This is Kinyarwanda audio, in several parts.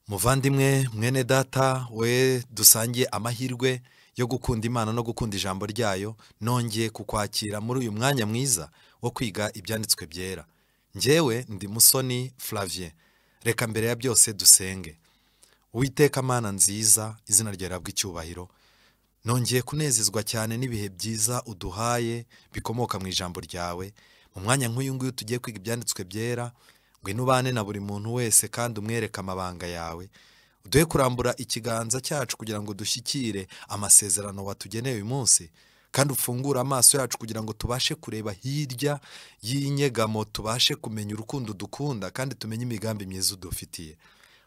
Muvandimwe mwene data we dusangiye amahirwe yo gukunda Imana no gukunda ijambo ryayo, nongeye kukwakira muri uyu mwanya mwiza wo kwiga ibyanditswe byera. Njyewe ndi Musoni Flavien. Reka mbere ya byose dusenge. Uwiteka Mana nziza, izina ryawe rihabwe icyubahiro. Nongeye kunezezwa cyane n'ibihe byiza uduhaye bikomoka mu ijambo ryawe. Mu mwanya nk'uyu nguyu tugiye kwiga ibyanditswe byera, ngwino ubane na buri muntu wese kandi umwereke amabanga yawe. Uduhe kurambura ikiganza cyacu kugira ngo dushyikire amasezerano watugeneye uyu munsi, kandi ufungure amaso yacu kugira ngo tubashe kureba hirya y'inyegamo, tubashe kumenya urukundo dukunda kandi tumenye imigambi myiza udufitiye.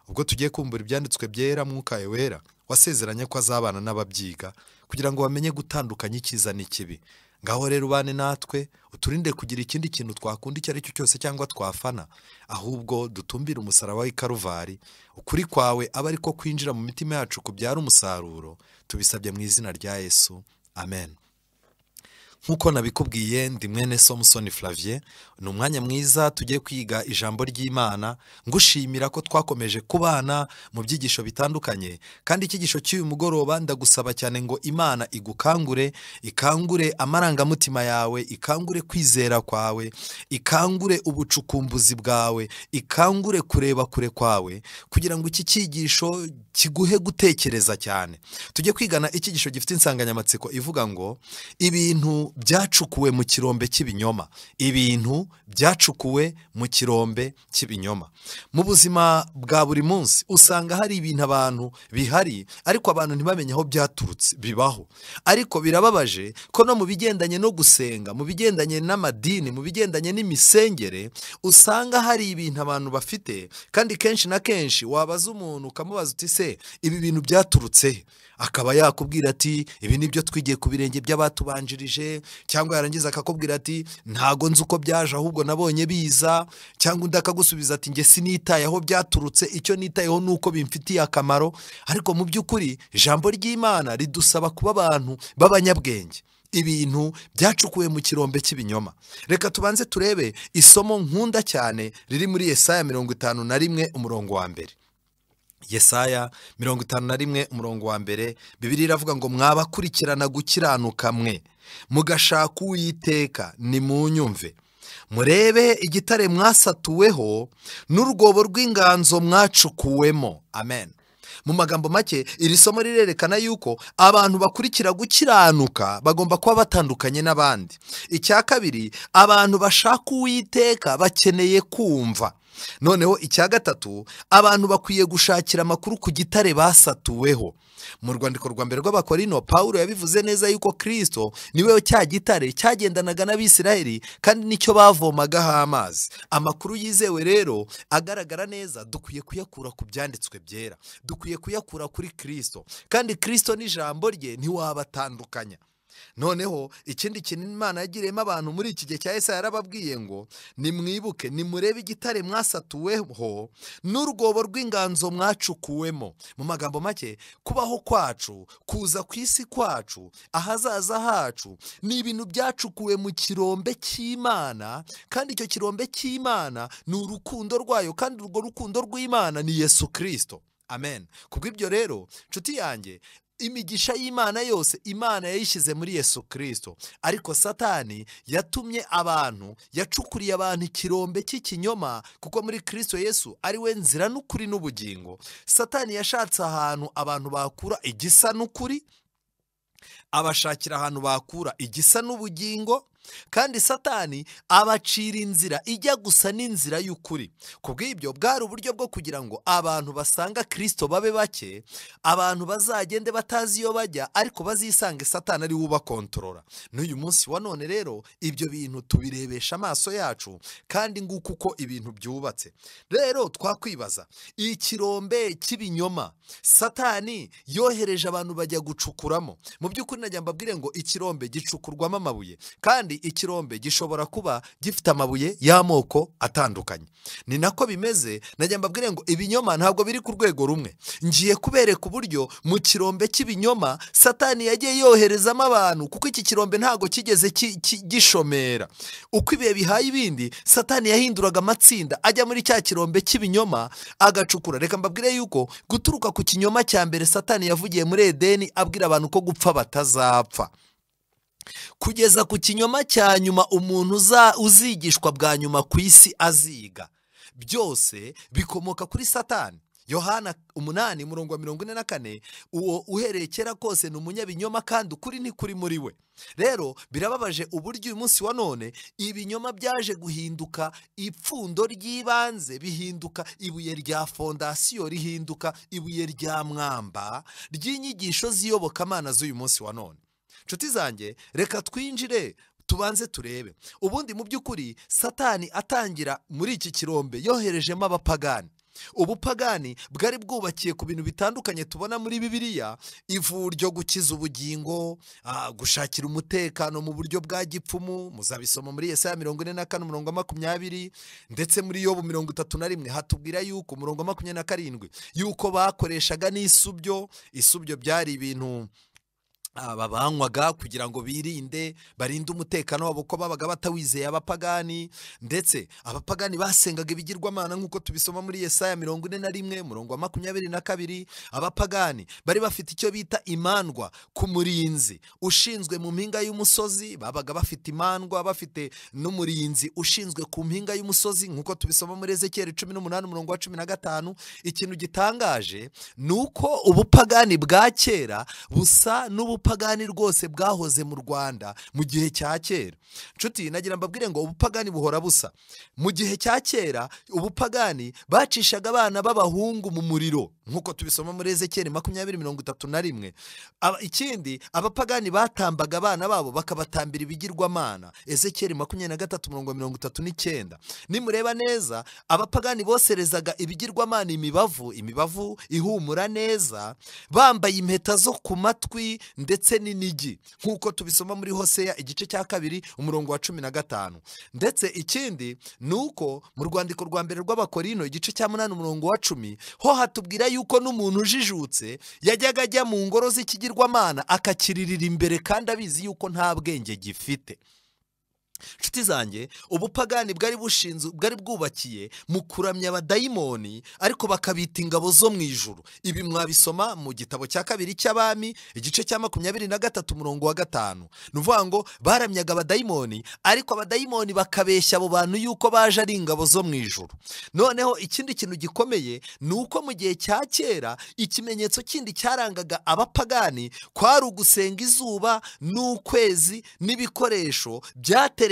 Ubwo tugiye kumbura ibyanditswe byera, Mwuka wera wasezeranye ko azabana n'ababyiga kugira ngo bamenye gutandukanya icyiza n'ikibi. Ngaho rero ubane natwe, uturinde kugira ikindi kintu twakunda icyo ari cyo cyose cyangwa twafana, ahubwo dutumbire umusaraba w'i Karuvari, ukuri kwawe abe ariko kwinjira mu mitima yacu kubyara umusaruro. Tubisabye mu izina rya Yesu, amen. Nk'uko nabikubwiye, ndi mwene so Musoni Flavien. Ni umwanya mwiza tugiye kwiga ijambo ry'Imana. Ngushimira ko twakomeje kubana mu byigisho bitandukanye, kandi icyigisho cy'uyu mugoroba ndagusaba cyane ngo Imana igukangure, ikangure amarangamutima yawe, ikangure kwizera kwawe, ikangure ubucukumbuzi bwawe, ikangure kureba kure kwawe, kugira ngo iki cyigisho kiguhe gutekereza cyane. Tujye kwigana icyigisho gifite insanganyamatsiko ivuga ngo ibintu byacukuwe mu kirombe cy'ibinyoma. Ibintu byacukuwe mu kirombe cy'ibinyoma. Mu buzima bwa buri munsi usanga hari ibintu abantu bihari, ariko abantu ntibamenye aho byaturutse, bibaho. Ariko birababaje ko no mu bigendanye no gusenga, mu bigendanye n'amadini, mu bigendanye n'imisengere, usanga hari ibintu abantu bafite, kandi kenshi na kenshi wabaza umuntu ukamubaza uti se ibi bintu byaturutse he? Akaba yakubwira ati ibi nibyo twigiye ku birenge by'abatubanjirije, cyangwa yarangiza akakubwira ati ntago nzi uko byaje ahubwo nabonye biza, cyangwa undi akagusubiza ati njye sinitaye aho byaturutse, icyo nitayeho nuko bimfitiye akamaro. Ariko mu by'ukuri ijambo ry'Imana ridusaba kuba abantu b'abanyabwenge. Ibintu byacukuwe mu kirombe cy'ibinyoma. Reka tubanze turebe isomo nkunda cyane riri muri Yesaya 51 umurongo wa mbere. Yesaya 51 umurongo wa mbere, Bibiliya iravuga ngo mwabakurikirana gukiranuka mwe, mugashaka Uwiteka, nimunyumve. Murebe igitare mwasatuweho n'urwobo rw'inganzo mwacukuwemo. Amen. Mu magambo make, iri somo rirerekana yuko abantu bakurikira gukiranuka bagomba kuba batandukanye n'abandi. Icya kabiri, abantu bashaka Uwiteka bakeneye kumva. Noneho icya gatatu, abantu bakwiye gushakira amakuru ku gitare basatuweho. Mu rwandiko rwa mbere rw'Abakorino, Paulo yabivuze neza yuko Kristo niwe cya gitare cyagendanaga n'Abisirayeli kandi nicyo bavomagaho amazi. Amakuru yizewe rero agaragara neza dukwiye kuyakura ku byanditswe byera, dukwiye kuyakura kuri Kristo, kandi Kristo n'ijambo rye ntiwabatandukanya. Noneho ikindi kintu Imana yagiriyemo abantu muri iki gihe cya Yesaya, yarababwiye ngo nimwibuke, nimurebe igitare mwasatuweho n'urwobo rw'inganzo mwacukuwemo. Mu magambo make, kubaho kwacu, kuza ku isi kwacu, ahazaza hacu ni ibintu byacukuwe mu kirombe cy'Imana, kandi icyo kirombe cy'Imana ni urukundo rwayo, kandi urwo rukundo rw'Imana ni Yesu Kristo. Amen. Kubw'ibyo rero, nshuti yanjye, imigisha y'Imana yose Imana yayishyize muri Yesu Kristo. Ariko Satani yatumye abantu, yacukuriye abantu ikirombe cy'ikinyoma, kuko muri Kristo Yesu ari we nzira n'ukuri n'ubugingo. Satani yashatse ahantu abantu bakura igisa n'ukuri, abashakira ahantu bakura igisa n'ubugingo, kandi Satani abacira inzira ijya gusa n'inzira y'ukuri. Kubw'ibyo bwari uburyo bwo kugira ngo abantu basanga Kristo babe bake, abantu bazagende batazi iyo bajya, ariko bazisange Satani ari we ubakontorora. N'uyu munsi wa none rero ibyo bintu tubirebesha amaso yacu, kandi nguko uko ibintu byubatse. Rero twakwibaza, ikirombe cy'ibinyoma Satani yohereje abantu bajya gucukuramo. Mu by'ukuri najya mbabwire ngo ikirombe gicukurwamo amabuye, kandi Ikirombe gishobora kuba gifite amabuye y'amoko atandukanye. Ni nako bimeze, najya mbabwire ngo ibinyoma ntabwo biri ku rwego rumwe. Ngiye kubereka uburyo mu kirombe cy'ibinyoma Satani yagiye yoherezamo abantu, kuko iki kirombe ntabwo kigeze gishomera. Uko ibihe bihaye ibindi, Satani yahinduraga amatsinda ajya muri cya kirombe cy'ibinyoma agacukura. Reka mbabwire yuko guturuka ku kinyoma cya mbere Satani yavugiye muri Edeni abwira abantu ko gupfa batazapfa, kugeza ku kinyoma cya nyuma umuntu uzigishwa bwa nyuma ku isi aziga, byose bikomoka kuri Satani. Yohana 8:44, uwo uhereye kera kose ni umunyabinyoma kandi ukuri ntikuri muri we. Rero birababaje uburyo uyu munsi wa none ibinyoma byaje guhinduka ipfundo ry'ibanze, bihinduka ibuye rya fondasiyo, rihinduka ibuye rya mwamba ry'inyigisho z'iyobokamana z'uyu munsi wa none. Nshuti zanjye, reka twinjire tubanze turebe. Ubundi mu by'ukuri Satani atangira muri iki kirombe yoherejemo abapagani. Ubupagani bwari bwubakiye ku bintu bitandukanye tubona muri Bibiliya: ivu ryo gukiza ubugingo, gushakira umutekano mu buryo bwa gipfumu, muzabisoma muri Yesaya 44:20, ndetse muri Yobu 31 hatubwira yuko 27 yuko bakoreshaga n'isubyo. Isubyo byari ibintu babanywaga kugira ngo birinde, barinde umutekano wabo ko babaga batawizeye abapagani. Ndetse abapagani basengaga ibigirwamana nk'uko tubisoma muri Yesaya 41:22. Abapagani bari bafite icyo bita imandwa ku murinzi ushinzwe mu mpinga y'umusozi, babaga bafite imandwa, bafite n'umurinzi ushinzwe ku mpinga y'umusozi nk'uko tubisoma muri Ezekiel 18:15. Ikintu gitangaje ni uko ubupagani bwa kera busa n'ubupagani rwose bwahoze mu Rwanda mu gihe cya kera. Nshuti, nagira mbabwire ngo ubupagani buhora busa. Mu gihe cya kera ubupagani bacishaga abana b'abahungu mu muriro nk'uko tubisoma muri Ezekiel 20:31. Ikindi, abapagani batambaga abana babo bakabatambira ibigirwamana, Ezekiel 23:39. Nimureba neza, abapagani boserezaga ibigirwamana imibavu ihumura neza, bambaye impeta zo ku matwi ndetse n'inigi nk'uko tubisoma muri Hoseya 2:15. Ndetse ikindi ni uko mu rwandiko rwa mbere rw'Abakorino 8:10 ho hatubwira yuko n'umuntu ujijutse yajyaga ajya mu ngoro z'ikigirwamana akakiririra imbere kandi abizi yuko nta bwenge gifite. Nshuti zanjye, ubupagani bwari bushinzwe, bwari bwubakiye mu kuramya abadayimoni ariko bakabita ingabo zo mu ijuru. Ibi mwabisoma mu gitabo cya 2 cy'Abami 23:5. Ni ukuvuga ngo baramyaga abadayimoni ariko abadayimoni bakabeshya abo bantu yuko baje ari ingabo zo mu ijuru. Noneho ikindi kintu gikomeye ni uko mu gihe cya kera ikimenyetso kindi cyarangaga abapagani kwari ugusenga izuba n'ukwezi n'ibikoresho byaterekerwagaho.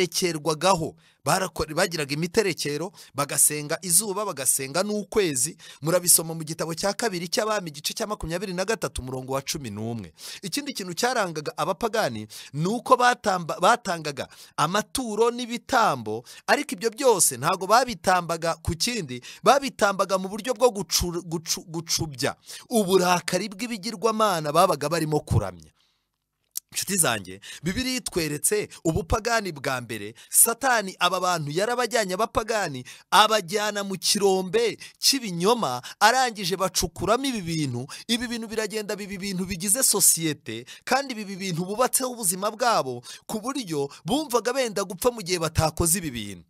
Bagiraga imiterekero, bagasenga izuba, bagasenga n'ukwezi. Murabisoma mu gitabo cya 2 cy'Abami 23:11. Ikindi kintu cyarangaga abapagani ni uko batangaga amaturo n'ibitambo, ariko ibyo byose ntago babitambaga ku kindi, babitambaga mu buryo bwo gucubya uburakari bw'ibigirwamana babaga barimo kuramya. Nshuti zanjye, Bibiliya itweretse ubupagani bwa mbere. Satani aba bantu yarabajyanye abapagani abajyana mu kirombe cy'ibinyoma, arangije bacukuramo ibi bintu. Ibi bintu biragenda biba ibintu bigize sosiyete, kandi ibi bintu bubatseho ubuzima bwabo ku buryo bumvaga benda gupfa mu gihe batakoze ibi bintu.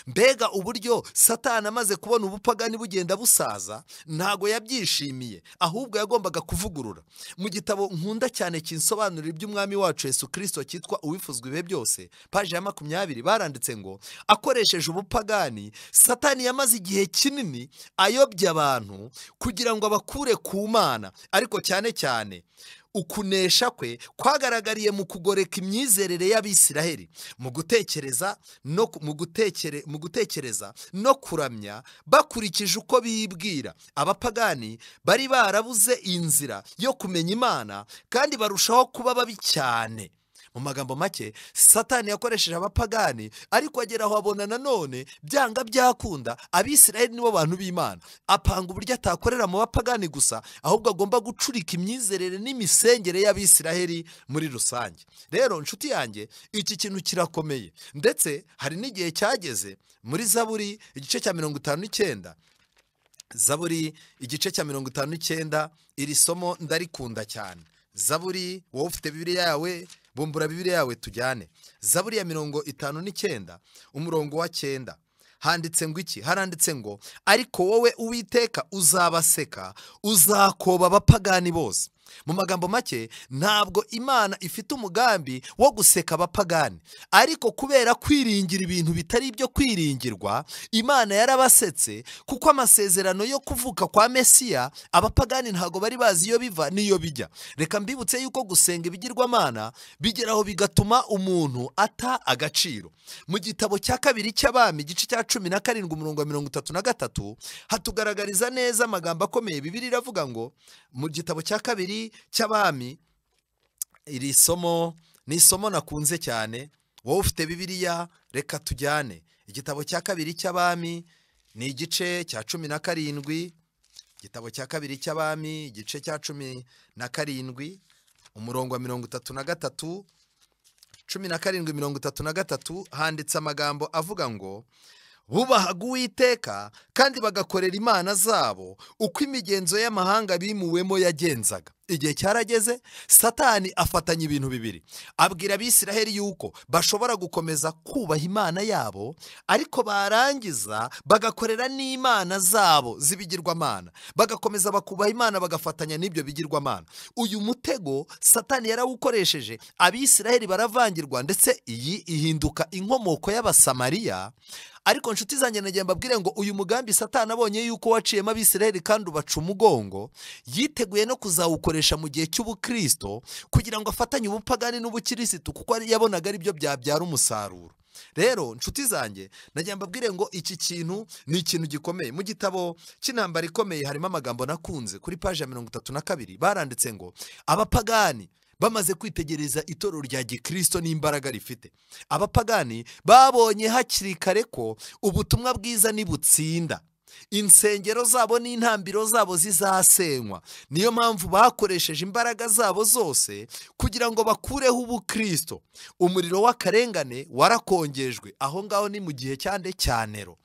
Mbega uburyo Satani amaze kubona ubupagani bugenda busaza, ntago yabyishimiye, ahubwo yagombaga kuvugurura. Mu gitabo nkunda cyane kinsobanurira iby'umwami wacu Yesu Kristo cyitwa Uwifuzwa ibihe byose, paji ya 20, baranditse ngo akoresheje ubupagani Satani yamaze igihe kinini ayobya abantu kugira ngo abakure ku Mana, ariko cyane cyane ukunesha kwe kwagaragariye mu kugoreka imyizerere y'Abisiraheli, mu gutekereza no kuramya bakurikije uko bibwira. Abapagani bari barabuze inzira yo kumenya Imana kandi barushaho kuba babi cyane. Mu magambo make, Satani yakoresheje abapagani, ariko agera aho abona nanone byanga byakunda Abisirayeli nibo bantu b'Imana. Apanga uburyo atakorera mu bapagani gusa, ahubwo agomba gucurika imyizerere n'imisengere y'Abisirayeli muri rusange. Rero nshuti yanjye, iki kintu kirakomeye. Ndetse hari n'igihe cyageze muri Zaburi igice cya 59, Zaburi igice cya 59, iri somo ndarikunda cyane. Zaburi, wowe ufite Bibiliya yawe, bumbura Bibiliya yawe tujyane. Zaburi ya 59 umurongo wa 9 handitse ngo iki? Haranditse ngo ariko wowe Uwiteka uzabaseka, uzakoba abapagani bose. Mu magambo make, ntabwo Imana ifite umugambi wo guseka abapagani, ariko kubera kwiringira ibintu bitari ibyo kwiringirwa, Imana yarabasetse, kuko amasezerano yo kuvuka kwa Mesiya abapagani ntago bari bazi iyo biva niyo bijya. Reka mbibutse yuko gusenga ibigirwamana bigeraho bigatuma umuntu ata agaciro. Mu gitabo cya kabiri cy'Abami igice cya 17 umurongo wa 33 hatugaragariza neza amagambo akomeye. Bibiliya iravuga ngo mu gitabo cya kabiri cy'Abami, iri somo ni isomo nakunze cyane, wowe ufite Bibiliya reka tujyane. Igitabo cya kabiri cy'Abami ni igice cya 17, igitabo cya kabiri cy'Abami igice cya 17 umurongo wa 33, 17:33 handitse amagambo avuga ngo bubahaga Uwiteka kandi bagakorera imana zabo uko imigenzo y'amahanga bimuwemo yagenzaga. Igihe cyarageze Satani afatanya ibintu bibiri, abwira Abisiraheli yuko bashobora gukomeza kubaha Imana yabo, ariko barangiza bagakorera n'imana zabo z'ibigirwamana, bagakomeza bakubaha Imana bagafatanya n'ibyo bigirwamana. Uyu mutego Satani yarawukoresheje, Abisiraheli baravangirwa, ndetse iyi ihinduka inkomoko y'Abasamariya. Ariko nshuti zanjye nagiye mbabwire ngo uyu mugambi Satani abonye yuko waciyemo Abisiraheli kandi ubaca umugongo, yiteguye no kuzawukoresha mu gihe cy'ubukristo kugira ngo afatanye ubupagani n'ubukirisitu, kuko yabonaga ari byo byabyara umusaruro. Rero nshuti zanjye nagiye mbabwire ngo iki kintu ni ikintu gikomeye. Mu gitabo cy'intambara ikomeye harimo amagambo nakunze kuri paji ya 32, baranditse ngo abapagani bamaze kwitegereza itorero rya Gikristo n'imbaraga rifite, abapagani babonye hakiri kare ko ubutumwa bwiza nibutsinda insengero zabo n'intambiro zabo zizasenywa. Niyo mpamvu bakoresheje imbaraga zabo zose kugira ngo bakureho ubukristo. Umuriro w'akarengane warakongejwe. Aho ngaho ni mu gihe cyande cya Nero.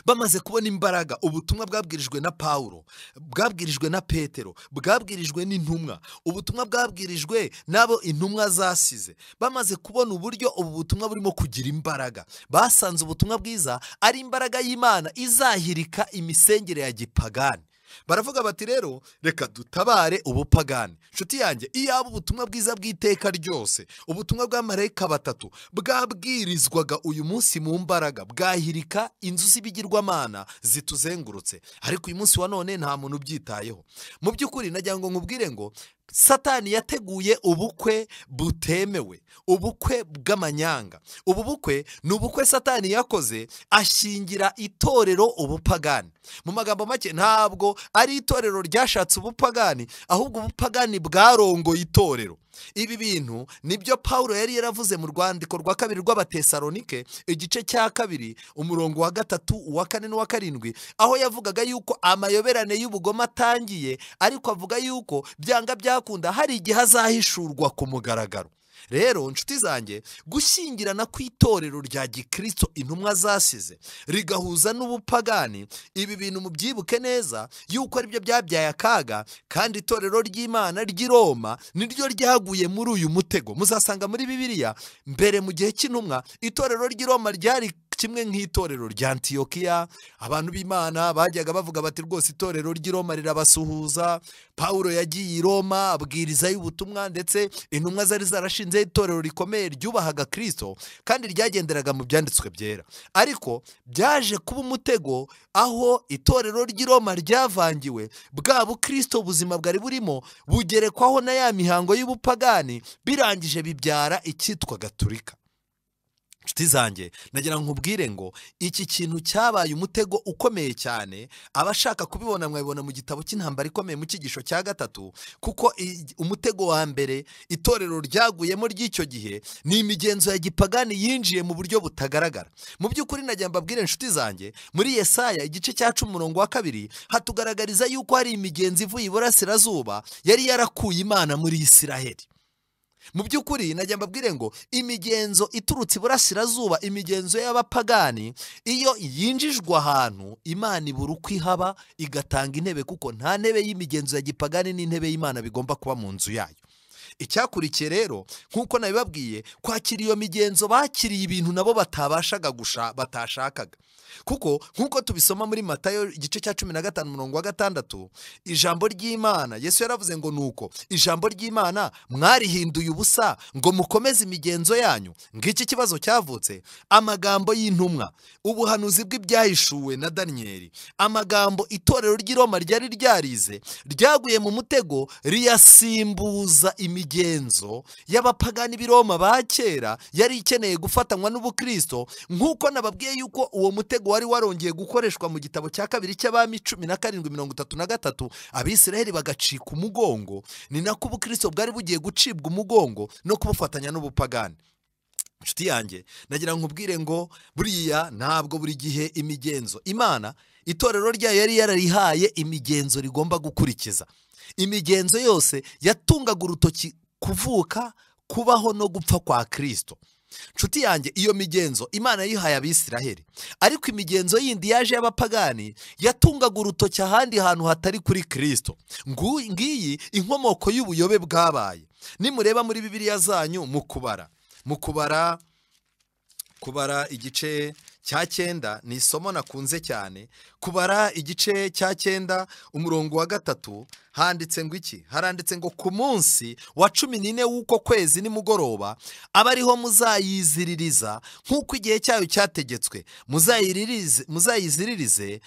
Bamaze kubona imbaraga ubutumwa bwabwirijwe na Paulo, bwabwirijwe na Petero, bwabwirijwe n'intumwa, ubutumwa bwabwirijwe nabo intumwa zasize. Bamaze kubona uburyo ubu butumwa burimo kugira imbaraga, basanze ubutumwa bwiza ari imbaraga y'Imana izahirika imisengere ya gipagani. Baravuga bati rero reka dutabare ubupagani. Nshuti yanjye, iyaba ubutumwa bwiza bw'iteka ryose, ubutumwa bwa marayika batatu bwabwirizwaga uyu munsi mu mbaraga, bwahirika inzu z'ibigirwamana zituzengurutse. Ariko uyu munsi wa none nta muntu ubyitayeho. Mu by'ukuri nagira ngo nkubwire ngo Satani yateguye ubukwe butemewe, ubukwe bw'amanyanga. Ubu bukwe ni ubukwe Satani yakoze ashingira itorero ubupagani. Mu magambo make, ntabwo ari itorero ryashatse ubupagani, ahubwo ubupagani bwarongoye itorero. Ibi bintu nibyo Paulo yari yaravuze mu rwandiko rwa kabiri rw'Abatesalonike igice cya 2 umurongo wa 3, uwa 4 n'uwa 7, aho yavugaga yuko amayoberane y'ubugoma atangiye, ariko avuga yuko byanga byakunda hari igihe azahishurwa ku mugaragaro. Rero nshuti zanjye, gushyingirana kw'itorero rya Gikristo intumwa zasize rigahuza n'ubupagani, ibi bintu mubyibuke neza yuko aribyo byabyaye akaga, kandi itorero ry'Imana ry'i Roma niryo ryaguye muri uyu mutego. Muzasanga muri Bibiliya mbere mu gihe cy'intumwa itorero ry'i Roma ryari kimwe nk'itorero rya Antiyokiya. Abantu b'Imana bajyaga bavuga bati rwose itorero ry'i Roma rirabasuhuza. Paulo yagiye i Roma abwirizayo ubutumwa, ndetse intumwa zari zarashinze itorero rikomeye ryubahaga Kristo kandi ryagenderaga mu byanditswe byera. Ariko byaje kuba umutego aho itorero ry'i Roma ryavangiwe, bwa bukristo ubuzima bwari burimo bugerekwaho na ya mihango y'ubupagani, birangije bibyara icyitwa Gaturika. Nshuti zanjye, nagira nkubwire ngo iki kintu cyabaye umutego ukomeye cyane. Abashaka kubibona mwabibona mu gitabo cy'intambara ikomeye mu cyigisho cya 3, kuko umutego wa mbere itorero ryaguyemo ry'icyo gihe ni imigenzo ya gipagani yinjiye mu buryo butagaragara. Mu by'ukuri nagira mbabwire nshuti zanjye, muri Yesaya igice cya 10 umurongo wa 2 hatugaragariza yuko hari imigenzo ivuye iburasirazuba yari yarakuye Imana muri Isiraheli. Mu by'ukuri najya mbabwire ngo imigenzo iturutse iburasirazuba, imigenzo y'abapagani, iyo yinjijwe ahantu Imana ibura uko ihaba igatanga intebe, kuko nta ntebe y'imigenzo ya gipagani n'intebe y'Imana bigomba kuba mu nzu yayo. Icyakurikiye rero nk'uko nabibabwiye, kwakira iyo migenzo bakiriye ibintu nabo batabashaga batashakaga, kuko nk'uko tubisoma muri Matayo igice cya 15 umurongo wa 6, ijambo ry'Imana Yesu yaravuze ngo nuko ijambo ry'Imana mwarihinduye ubusa ngo mukomeze imigenzo yanyu. Ngiki kibazo cyavutse. Amagambo y'intumwa, ubuhanuzi bw'ibyahishuwe na Daniyeli, amagambo itorero ry'i Roma ryari ryarize, ryaguye mu mutego riyasimbuza imigenzo y'abapagani b'i Roma ba kera yari ikeneye gufatanywa n'ubukristo. Nk'uko nababwiye yuko uwo mutego wari warongeye gukoreshwa mu gitabo cya 2 cy'Abami 17:33, Abisiraheli bagacika umugongo, ni nako ubukristo bwari bugiye gucibwa umugongo no kubufatanya n'ubupagani. Nshuti yanjye, nagira nkubwire ngo buriya ntabwo buri gihe imigenzo Imana itorero ryayo yari yararihaye imigenzo rigomba gukurikiza. Imigenzo yose yatungaga urutoki kuvuka, kubaho no gupfa kwa Kristo. Nshuti yanjye, iyo migenzo Imana yihaye Abisiraheli, ariko imigenzo yindi yaje y'abapagani yatungaga urutoki ahandi hantu hatari kuri Kristo. Ngiyi inkomoko y'ubuyobe bwabaye. Nimureba muri Bibiliya zanyu mu kubara kubara igice cya 9, ni isomo nakunze cyane. Kubara igice cya 9 umurongo wa 3 handitse ngo iki? Haranditse ngo ku munsi wa 14 w'uko kwezi nimugoroba abariho muzayiziririza nk'uko igihe cyayo cyategetswe, muzayiziririze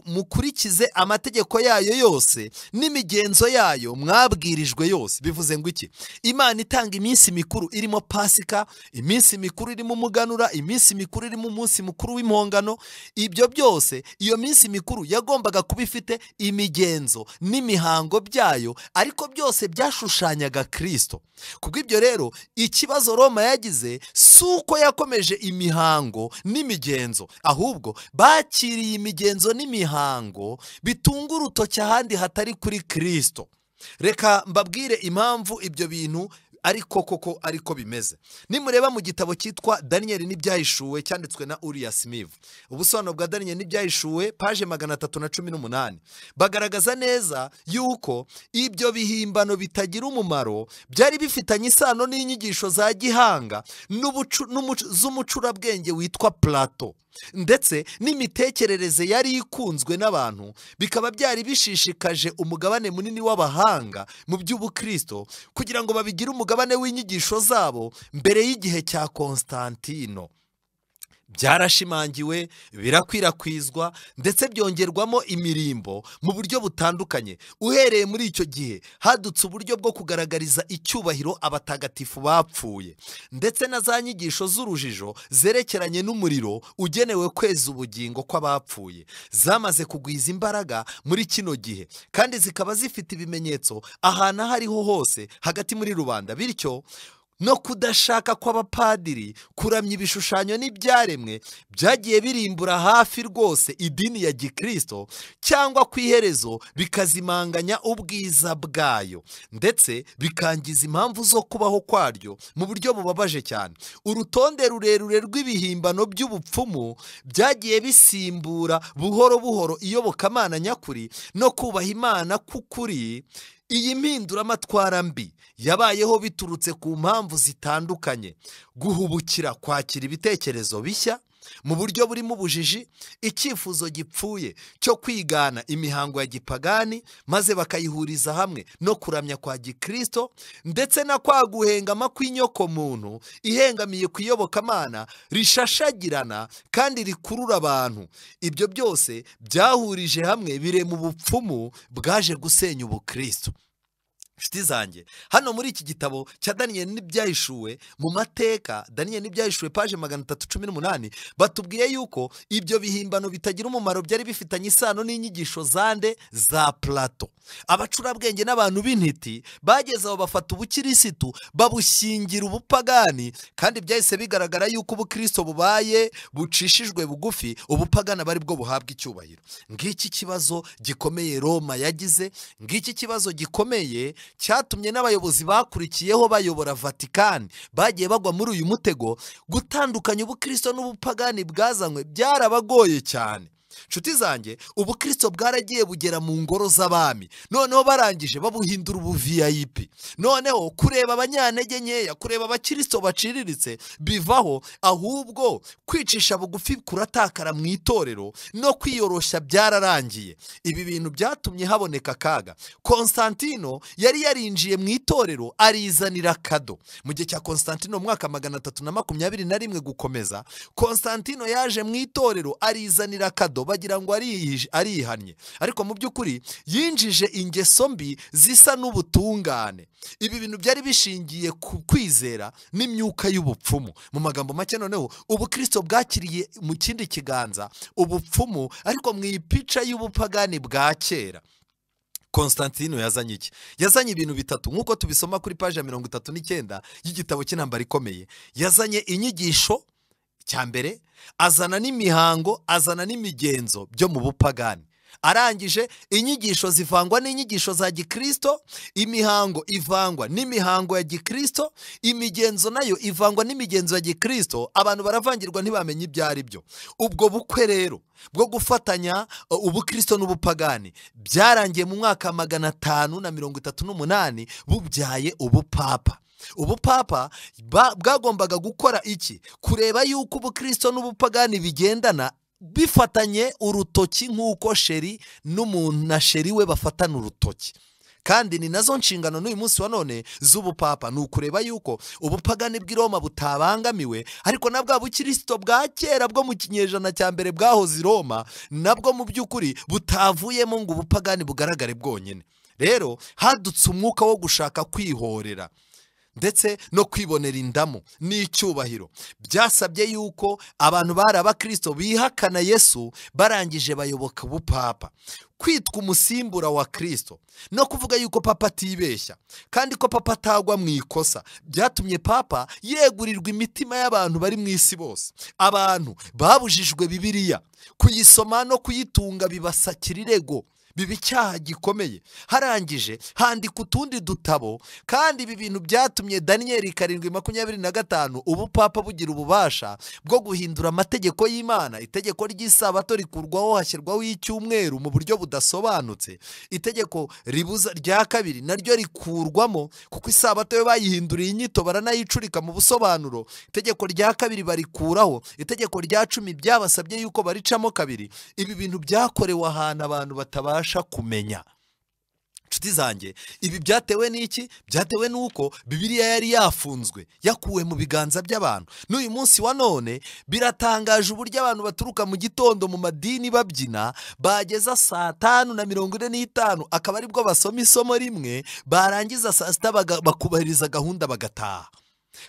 mukurikize amategeko yayo yose n'imigenzo yayo mwabwirijwe yose. Bivuze ngo iki? Imana itanga iminsi mikuru irimo Pasika, iminsi mikuru irimo umuganura, iminsi mikuru irimo umunsi mukuru w'impongano. Ibyo byose, iyo minsi mikuru yagombaga kuba ifite imigenzo n'imihango byayo, ariko byose byashushanyaga Kristo. Kubw'ibyo rero ikibazo Roma yagize si uko yakomeje imihango n'imigenzo, ahubwo bakiriye imigenzo n'imihango bitunga urutoki ahandi hatari kuri Kristo. Reka mbabwire impamvu ibyo bintu ariko koko ariko bimeze. Nimureba mu gitabo cyitwa Daniel n'ibyahishuwe cyanditswe na Uriah Smith, ubusobanuro bwa Daniel n'ibyahishuwe page 318, bagaragaza neza yuko ibyo bihimbano bitagira umumaro byari bifitanye isano n'inyigisho za gihanga z'umucurabwenge witwa Plato, ndetse n'imitekerereze yari ikunzwe n'abantu, bikaba byari bishishikaje umugabane munini w'abahanga mu by'ubukristo kugira ngo babigire umugabane w'inyigisho zabo mbere y'igihe cya Konstantino. Byarashimangiwe, birakwirakwizwa, ndetse byongerwamo imirimbo mu buryo butandukanye. Uhereye muri icyo gihe hadutse uburyo bwo kugaragariza icyubahiro abatagatifu bapfuye, ndetse na za nyigisho z'urujijo zerekeranye n'umuriro ugenewe kweza ubugingo kw'abapfuye zamaze kugwiza imbaraga muri kino gihe, kandi zikaba zifite ibimenyetso ahantu aho ariho hose hagati muri rubanda. Bityo no kudashaka kw'abapadiri kuramya ibishushanyo n'ibyaremwe byagiye birimbura hafi rwose idini ya gikristo, cyangwa ku iherezo bikazimanganya ubwiza bwayo, ndetse bikangiza impamvu zo kubaho kwaryo mu buryo bubabaje cyane. Urutonde rurerure rw'ibihimbano by'ubupfumu byagiye bisimbura buhoro buhoro iyobokamana nyakuri no kubaha Imana k'ukuri. Iyi mpinduramatwara mbi yabayeho biturutse ku mpamvu zitandukanye: guhubukira kwakira ibitekerezo bishya mu buryo burimo ubujiji, icyifuzo gipfuye cyo kwigana imihango ya gipagani maze bakayihuriza hamwe no kuramya kwa gikristo, ndetse na kwa guhengama kw'inyoko muntu ihengamiye ku iyobokamana rishashagirana kandi rikurura abantu. Ibyo byose byahurije hamwe birema ubupfumu bwaje gusenya ubukristo. Nshuti zanjye, hano muri iki gitabo cya Daniyeli n'ibyahishuwe mu mateka, Daniyeli n'ibyahishuwe paje 318, batubwiye yuko ibyo bihimbano bitagira umumaro byari bifitanye isano n'inyigisho zande za Plato. Abacurabwenge n'abantu b'intiti bageze aho bafata ubukirisitu babushyingira ubupagani, kandi byahise bigaragara yuko ubukristo bubaye bucishijwe bugufi, ubupagani bari bwo buhabwa icyubahiro. Ngiki kibazo gikomeye Roma yagize, ngiki kibazo gikomeye cyatumye n'abayobozi bakurikiyeho bayobora Vatican bagiye bagwa muri uyu mutego. Gutandukanya ubukristo n'ubupagani bwazanywe byarabagoye cyane. Nshuti zanjye, ubukristo bwaragiye bugera mu ngoro z'abami, noneho barangije babuhindura ubu VIP. Noneho kureba abanyantege nkeya, kureba abakristo baciriritse bivaho, ahubwo kwicisha bugufi kuratakara mu itorero no kwiyoroshya byararangiye. Ibi bintu byatumye haboneka akaga. Konstantino yari yarinjiye mu itorero arizanira kado. Mu gihe cya Konstantino mu mwaka 321 gukomeza, Konstantino yaje mu itorero arizanira kado, bagira ngo arihannye, ariko mu by'ukuri yinjije ingeso mbi zisa n'ubutungane. Ibi bintu byari bishingiye ku kwizera n'imyuka y'ubupfumu. Mu magambo make, noneho ubukristo bwakiriye mu kindi kiganza ubupfumu, ariko mu ipica y'ubupagani bwa kera. Konstantino yazanye iki? Yazanye ibintu bitatu nk'uko tubisoma kuri paji ya 39 y'igitabo cy'intambara ikomeye. Yazanye inyigisho cya mbere, azana n'imihango, azana n'imigenzo byo mu bupagani. Arangije inyigisho zivangwa n'inyigisho za gikristo, imihango ivangwa n'imihango ya gikristo, imigenzo nayo ivangwa n'imigenzo ya gikristo. Abantu baravangirwa ntibamenye ibyo ari byo. Ubwo bukwe rero bwo gufatanya ubukristo n'ubupagani byarangiye mu mwaka 538 bubyaye ubupapa. Ubupapa bwagombaga gukora iki? Kureba yuko ubukristo n'ubupagani bigendana, bifatanye urutoki nk'uko sheri n'umuntu na sheri we bafatana urutoki. Kandi ni nazo nshingano n'uyu munsi wa none z'ubupapa, ni ukureba yuko ubupagani bw'i Roma butabangamiwe, ariko na bwa bukristo bwa kera bwo mu kinyejana cya mbere bwahoze i Roma nabwo mu by'ukuri butavuyemo ngo ubupagani bugaragare bwonyine. Rero hadutse umwuka wo gushaka kwihorera ndetse no kwibonera indamu n'icyubahiro. Byasabye yuko abantu bari abakristo bihakana Yesu, barangije bayoboka ubupapa. Kwitwa umusimbura wa Kristo no kuvuga yuko papa atibeshya kandi ko papa atagwa mu ikosa byatumye papa yegurirwa imitima y'abantu bari mu isi bose. Abantu babujijwe Bibiliya, kuyisoma no kuyitunga bibasakira irego, biba icyaha gikomeye. Harangije handika utundi dutabo, kandi ibi bintu byatumye Daniyeli 7:25 ubupapa bugira ububasha bwo guhindura amategeko y'Imana. Itegeko ry'isabato rikurwaho hashyirwaho icyumweru mu buryo budasobanutse. Itegeko ribuza rya kabiri naryo rikurwamo kuko isabato yo bayihinduriye inyito baranayicurika mu busobanuro. Itegeko rya kabiri barikuraho. Itegeko rya 10 byabasabye yuko baricamo kabiri. Ibi bintu byakorewe ahantu abantu batabasha kumenya. Nshuti zanjye, ibi byatewe n'iki? Byatewe n'uko Bibiliya yari yafunzwe, yakuwe mu biganza by'abantu. N'uyu munsi wa none biratangaje uburyo abantu baturuka mu gitondo mu madini babyina, bageza 5:45 akaba aribwo basoma isomo rimwe, barangiza saa sita bakubahiriza gahunda bagataha.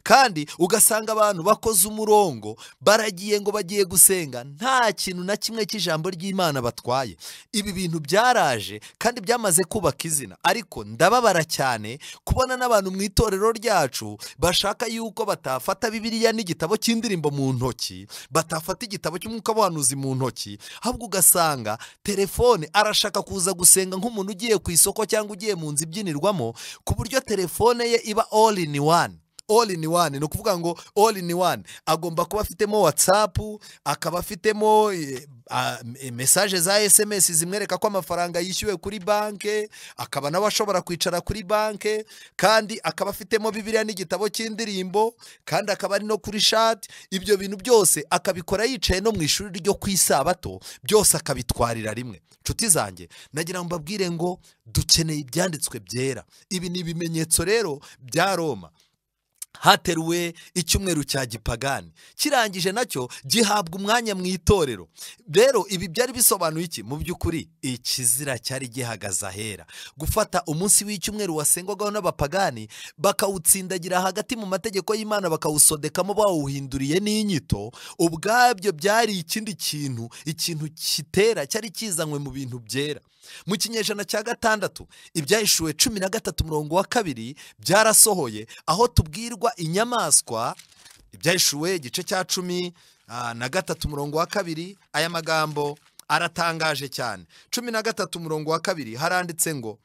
Kandi ugasanga abantu bakoze umurongo baragiye ngo bagiye gusenga, nta kintu na kimwe cy'ijambo ry'Imana batwaye. Ibi bintu byaraje kandi byamaze kubaka izina. Ariko ndababara cyane kubona n'abantu mu itorero ryacu bashaka yuko batafata Bibiliya n'igitabo cy'indirimbo mu ntoki, batafata igitabo cy'umwuka w'ubuhanuzi mu ntoki, ahubwo ugasanga telefone arashaka kuza gusenga nk'umuntu ugiye ku isoko cyangwa ugiye mu nzu ibyinirwamo, ku buryo telefone ye iba all in one. All in one, ni ukuvuga ngo all in one agomba kuba afitemo WhatsApp, akaba afitemo message za SMS zimwereka ko amafaranga yishyuwe kuri banke, akaba nawe ashobora kwicara kuri banke, kandi akaba afitemo Bibiliya n'igitabo cy'indirimbo, kandi akaba ari no kuri chat. Ibyo bintu byose akabikora yicaye no mu ishuri ryo ku isabato, byose akabitwarira rimwe. Nshuti zanjye, nagira ngo mbabwire ngo dukeneye ibyanditswe byera. Ibi ni ibimenyetso rero bya Roma. Hateruwe icyumweru cya gipagani, kirangije nacyo gihabwa umwanya mu itorero. Rero ibi byari bisobanuye iki? Mu by'ukuri ikizira cyari gihagaze ahera. Gufata umunsi w'icyumweru wasengwagaho n'abapagani bakawutsindagira hagati mu mategeko y'Imana, bakawusodekamo bawuhinduriye n'inyito, ubwabyo byari ikindi kintu, ikintu kitera cyari kizanywe mu bintu byera. Mu kinyejana cya 6 ibyahishuwe 13:2 byarasohoye, aho tubwirwa inyamaswa. Ibyahishuwe igice cya 13:2, aya magambo aratangaje cyane. 13:2 haranditse ngo,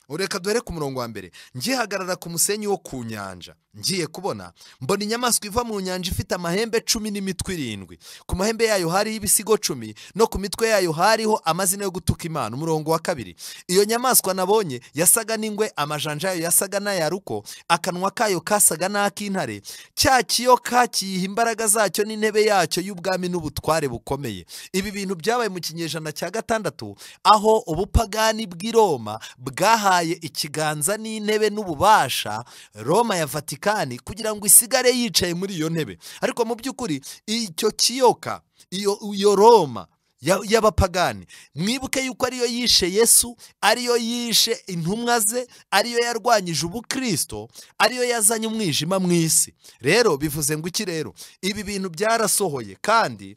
ureka duhere ku murongo wa mbere: ngihagarara ku musenyi wo ku nyanja, ngiye kubona mbona inyamaswa iva mu nyanja ifite amahembe 10 n'imitwe 7. Ku mahembe yayo hariho ibisigo 10, no ku mitwe yayo hariho amazina yo gutuka Imana. Umurongo wa 2: iyo nyamaswa nabonye yasaga n'ingwe, amajanja yayo yasaga n'ayaruko, akanwa kayo kasaga n'ak'intare. Cya kiyoka kiyiha imbaraga zacyo n'intebe yacyo y'ubwami n'ubutware bukomeye. Ibi bintu byabaye mu kinyejana cya 6, aho ubupagani bw'i Roma bwahaye ikiganza n'intebe n'ububasha Roma ya Vatikani kugira ngo isigare yicaye muri iyo ntebe. Ariko mu by'ukuri icyo kiyoka, iyo Roma y'abapagani, mwibuke yuko ariyo yishe Yesu, ariyo yishe intumwa ze, ariyo yarwanyije ubukristo, ariyo yazanye umwijima mu isi. Rero bivuze ngo iki? Rero ibi bintu byarasohoye kandi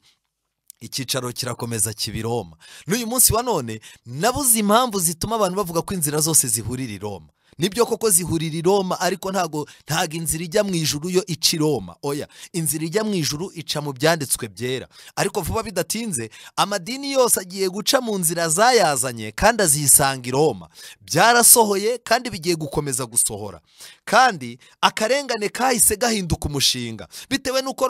icyicaro kirakomeza kiba i Roma. N'uyu munsi wa none nabuze impamvu zituma abantu bavuga ko inzira zose zihurira i Roma. Nibyo koko zihurira i Roma, ariko ntago inzira ijya mu ijuru yo ica i Roma. Oya, inzira ijya mu ijuru ica mu byanditswe byera. Ariko vuba bidatinze amadini yose agiye guca mu nzira zayazanye kandi azisanga i Roma. Byarasohoye kandi bigiye gukomeza gusohora. Kandi akarengane kahise gahinduka umushinga bitewe nuko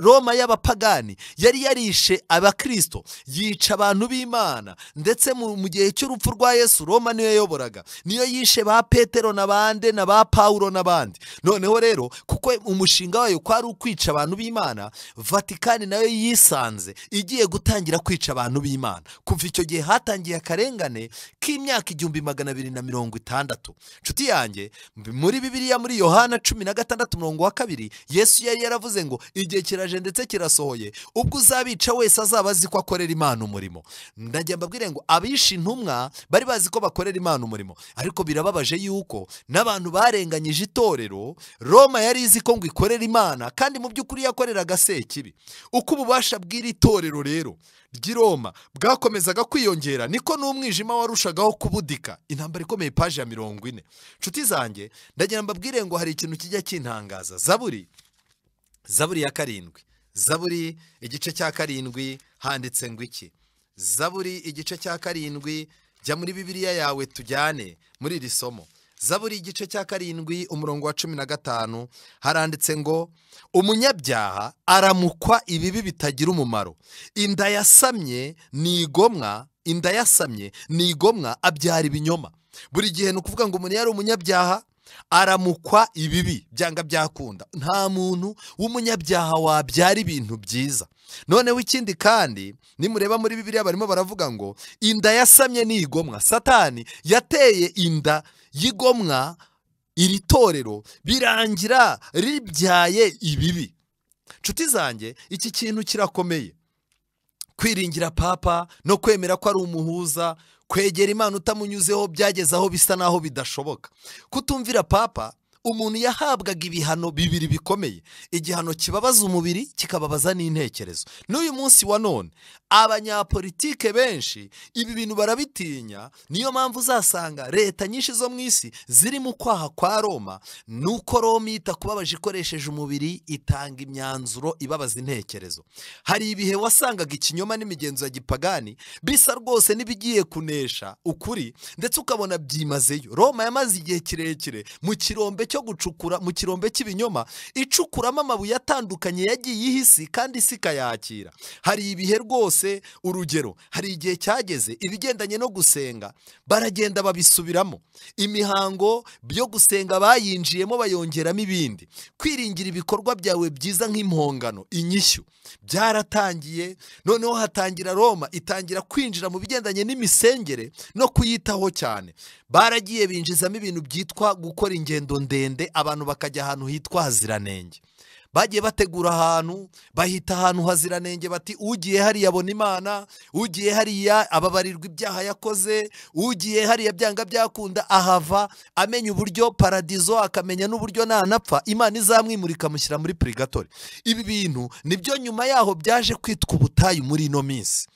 Roma y'abapagani yari yarishe abakristo, yica abantu b'Imana, ndetse mu gihe cy'urupfu rwa Yesu Roma niyo yayoboraga, niyo yishe ba Petero n'abandi na ba Paulo n'abandi. Noneho rero kuko umushinga wayo kwari ukwica abantu b'Imana, Vatikani nayo yisanze igiye gutangira kwica abantu b'Imana. Kuva icyo gihe hatangiye akarengane k'imyaka 1260. Nshuti yanjye, muri Bibiliya muri Yohana 16:2 Yesu yari yaravuze ngo igihe kiraje ndetse kirasohoye ubwo uzabica wese azaba azi ko akorera Imana umurimo. Ndagira mbabwire ngo abishe intumwa bari bazi ko bakorera Imana umurimo, ariko birababaje yuko n'abantu barenganyije itorero Roma yari izi ko ngo ikorera Imana, kandi mu by'ukuri yakoreraga Sekibi. Uko ububasha bw'iri torero rero ry'i Roma bwakomezaga kwiyongera, niko n'umwijima warushagaho kubudika. Intambara ikomeye, paji ya 40. Nshuti zanjye, ndagira mbabwire ngo hari ikintu kijya kintangaza. Zaburi ya 7, Zaburi igice cya 7 handitse ngo iki? Zaburi igice cya 7, jya muri Bibiliya yawe tujyane muri iri somo. Zaburi igice cya 7 umurongo wa 15 haranditse ngo umunyabyaha aramukwa ibibi bitagira umumaro, inda yasamye ni inda yasamye ni igomwa abyara ibinyoma. Buri gihe ni ukuvuga ngo umuntu yari umunyabyaha aramukwa ibibi byanga byakunda. Nta muntu w'umunyabyaha wabyara ibintu byiza. Noneho ikindi kandi nimureba muri Bibiliya barimo baravuga ngo inda yasamye ni igomwa. Satani yateye inda y'igomwa iri torero birangira ribyaye ibibi. Nshuti zanjye, iki kintu kirakomeye. Kwiringira papa no kwemera ko ari umuhuza, kwegera Imana utamunyuzeho byageze aho bisa naho bidashoboka. Kutumvira papa, umuntu yahabwaga ibihano bibiri bikomeye: igihano kibabaza umubiri kikababaza n'intekerezo. N'uyu munsi wa none abanyapolitike benshi ibi bintu barabitinya. Niyo mpamvu uzasanga leta nyinshi zo mu isi ziri mu kwaha kwa Roma. Nuko Roma ita kubabaje ikoresheje umubiri, itanga imyanzuro ibabaza intekerezo. Hari ibihe wasangaga ikinyoma n'imigenzo ya gipagani bisa rwose n'ibigiye kunesha ukuri, ndetse ukabona byimazeyo. Roma yamaze igihe kirekire mu kirombe cyo gucukura, mu kirombe cy'ibinyoma, icukuramo amabuye atandukanye yagiye ihisi kandi isi ikayakira. Hari ibihe rwose, urugero hari igihe cyageze ibigendanye no gusenga baragenda babisubiramo, imihango byo gusenga bayinjiyemo bayongeramo ibindi. Kwiringira ibikorwa byawe byiza nk'impongano, inyishyu, byaratangiye. Noneho hatangira Roma itangira kwinjira mu bigendanye n'imisengere no kuyitaho cyane. Baragiye binjizamo ibintu byitwa gukora ingendo ndende. ndende, abantu bakajya ahantu hitwa haziranenge. Bagiye bategura ahantu bahita ahantu haziranenge, bati ugiye hariya abona Imana, ugiye hariya ababarirwa ibyaha yakoze, ugiye hariya byanga byakunda ahava amenya uburyo paradizo, akamenya n'uburyo nanapfa Imana izamwimurika amushyira muri purigatori. Ibi bintu nibyo nyuma yaho byaje kwitwa ubutayu muri ino minsi.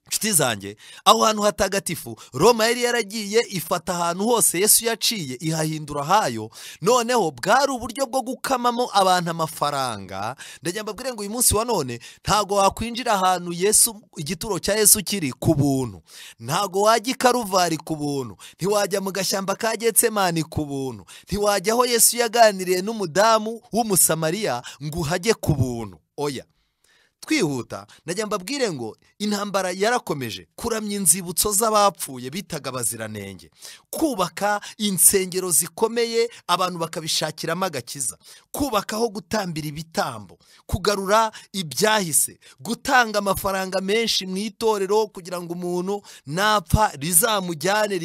Nshuti zanjye, aho hantu hatagatifu Roma yari yaragiye ifata ahantu hose Yesu yaciye ihahindura hayo. Noneho bwari uburyo bwo gukamamo abantu amafaranga. Ndagira mbabwire ngo uyu munsi wa none ntago wakwinjira ahantu Yesu, igituro cya Yesu kiri ku buntu, ntago wajya i Karuvari ku buntu, ntiwajya mu gashyamba ka Getsemani ku buntu, ntiwajya aho Yesu yaganiriye n'umudamu w'Umusamariya ngo uhajye ku buntu. Oya. Twihuta, najya mbabwire ngo intambara yarakomeje. Kuramya inzibutso z'abapfuye bitaga abaziranenge, kubaka insengero zikomeye abantu bakabishakiramo agakiza, kubaka aho gutambira ibitambo, kugarura ibyahise, gutanga amafaranga menshi mu itorero kugira ngo umuntu napfa rizamujyane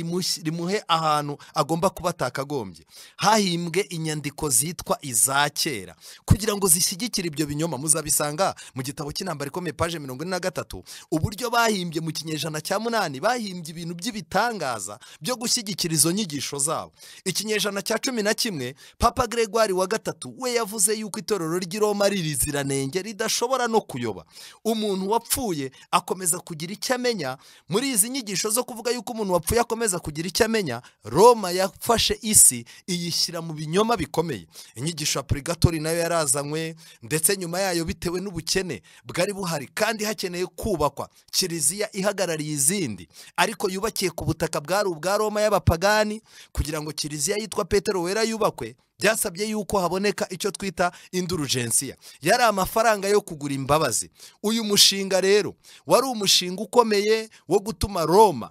rimuhe ahantu agomba kuba atakagombye. Hahimbwe inyandiko zitwa iza kera kugira ngo zishyigikire ibyo binyoma. Muzabisanga mu gitabo cy'intambara ikomeye paje 43, uburyo bahimbye mu kinyejana cya 8 bahimbye ibintu by'ibitangaza byo gushyigikira izo nyigisho zabo. Ikinyejana cya 11 Papa Gregoire wa gatatu we yavuze yuko itorero ry'i Roma ririziranenge ridashobora no kuyoba. Umuntu wapfuye akomeza kugira icyo amenya. Muri izi nyigisho zo kuvuga yuko umuntu wapfuye akomeza kugira icyo amenya, Roma yafashe isi iyishyira mu binyoma bikomeye. Inyigisho ya purigatori nayo yarazanywe, ndetse nyuma yayo bitewe n'ubukene bwari buhari kandi hakeneye kubakwa kiliziya ihagarariye izindi, ariko yubakiye ku butaka bwari ubwa Roma y'abapagani. Kugira ngo kiliziya yitwa Petero Wera yubakwe byasabye yuko haboneka icyo twita indulgensia, yari amafaranga yo kugura imbabazi. Uyu mushinga rero wari umushinga ukomeye wo gutuma Roma